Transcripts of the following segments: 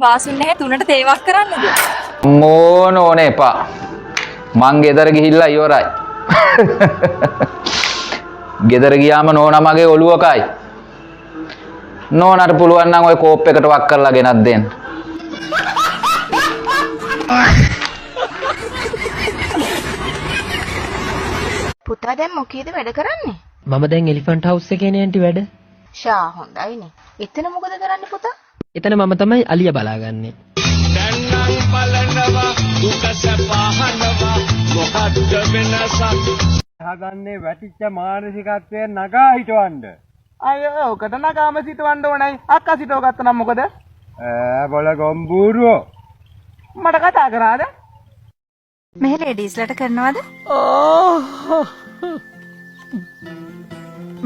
වාසුන් නැහැ තුනට තේවක් කරන්නද? මෝන ඕනේ එපා. මං ගෙදර ගිහිල්ලා ඉවරයි. ගෙදර ගියාම නෝනා මගේ ඔළුව කයි. නෝනාට පුළුවන් නම් ඔය කෝප් එකට වක් කරලා ගෙනත් දෙන්න. පුතා දැන් මොකේද වැඩ කරන්නේ? මම දැන් එලිෆන්ට් හවුස් එකේ නේ ආන්ටි වැඩ. ෂා හොඳයිනේ. එතන මොකද කරන්නේ පුතා? එතන මම තමයි අලිය බලාගන්නේ. හදන්නේ වැටිච්ච මානසිකත්වය නගා හිටවන්න. අයියෝ ඔකට නගාම සිටවන්න ඕනයි. අක්කා සිටව ගත්තා නම් මොකද? ඈ බල ගම්බූරුවෝ. මට කතා කරාද? මෙහෙ ලේඩීස්ලට කරනවද?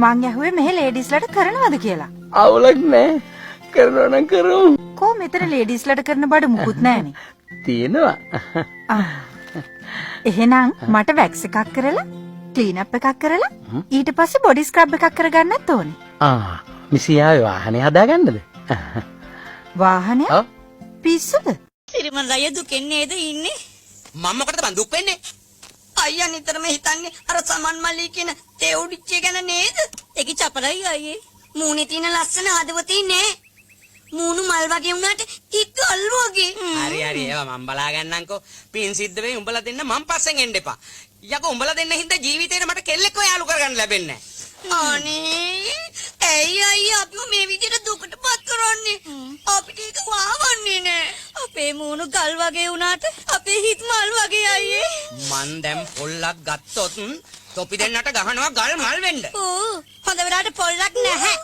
මං ඇහුවේ මෙහෙ ලේඩීස්ලට කරනවද කියලා. අවුලක් නෑ. කරනවා නම් කරමු. කෝ මෙතන ලේඩීස්ලට කරන බඩු මුකුත් නෑනේ. තියෙනවා. එහෙනම් මට වැක්ස් එකක් කරලා ක්ලීන් අප් එකක් කරලා ඊට පස්සේ බොඩි ස්ක්‍රබ් එකක් කරගන්නත් ඕනේ. ආ මිසියාවේ වාහනේ හදාගන්නද? වාහනය? ඔව්. පිස්සුද? සිරිමන් අයියා දුකෙන් නේද ඉන්නේ? මම මොකටද බං දුක් වෙන්නේ? අයියා නිතරම හිතන්නේ අර සමන් මල්ලී කියන තේ උඩිච්චිය ගැන නේද? ඒක චපලයි අයියේ. මූණේ තියෙන ලස්සන හදවතේ නෑ. මූණු මල් වගේ වුණාට හිත ගල් වගේ. හරි හරි ඒවා මං බලා ගන්නම්කෝ. පින් සිද්ධ වෙයි උඹලා දෙන්න මං පස්සෙන් එන්න එපා. යකෝ උඹලා දෙන්න හින්දා ජීවිතේට මට කෙල්ලෙක්ව යාළු කරගන්න ලැබෙන්නේ නෑ. අනේ ඇයි අයියා අපිව මේ විදිහට දුකට පත් කරන්නේ? අපිට ඒක වාවන්නේ නෑ. අපේ මූණු ගල් වගේ වුණාට අපේ හිත මල් වගේ අයියේ. මං දැන් පොල්ලක් ගත්තොත් තොපි දෙන්නට ගහනවා ගල් මල් වෙන්න. ඌ හොඳ වෙලාවට පොල්ලක් නැහැ.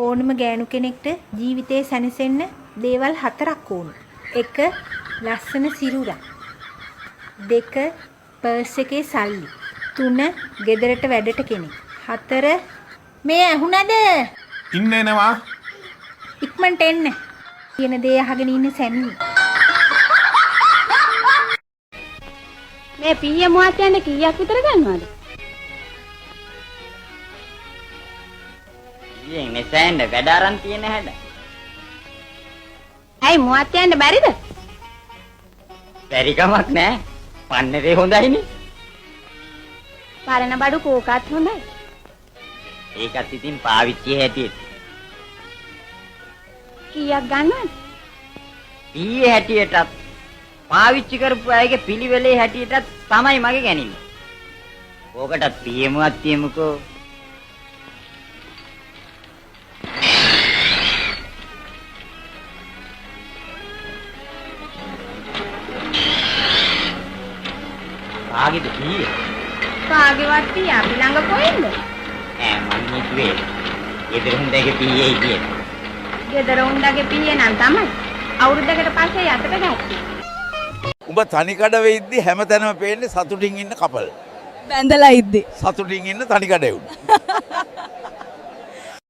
ඕනම ගෑනු කෙනෙක්ට ජීවිතේ සැනසෙන්න දේවල් හතරක් ඕන. එක ලස්සන සිරුරක්. දෙක පර්ස් එකේ සල්ලි. තුන ගෙදරට වැඩට කෙනෙක්. හතර මේ ඇහුණද? ඉන්න එනවා. ඉක්මනට එන්න. කියන දේ අහගෙන ඉන්න සැමී. මේ පීය මුවත් යන්න කීයක් විතර ගන්නවද? ඊයෙන් නෙසෑන්න වැඩ අරන් තියෙන හැඩ. ඇයි මුවත් යන්න බැරිද? බැරි කමක් නෑ. පන්නරේ හොඳයිනේ. පරණ බඩු කෝකත් හොඳයි. ඒකත් ඉතින් පාවිච්චියේ හැටියට. කීයක් ගන්නවද? පීයේ හැටියටත් පාවිච්චි කරපු අයගේ පිළිවෙලේ හැටියටත් තමයි මගේ ගැනීම. ඕකටත් පීයමුවක් තියමුකෝ. කාගේද පීයේ? කාගේවත් පීය අපි ළඟ කොහෙන්ද? ඈ මං හිතුවේ ගෙදර හුඳගේ පීයේ කියලා. ගෙදර උන්ඩගේ පීයේ නම් තමයි. අවුරුද්දකට පස්සේ යටට ගත්තේ. උඹ තනි කඩ වෙයිද්දි හැමතැනම පේන්නේ සතුටින් ඉන්න කපල්. බැඳලා ඉද්දි. සතුටින් ඉන්න තනි කඩ එවුන්.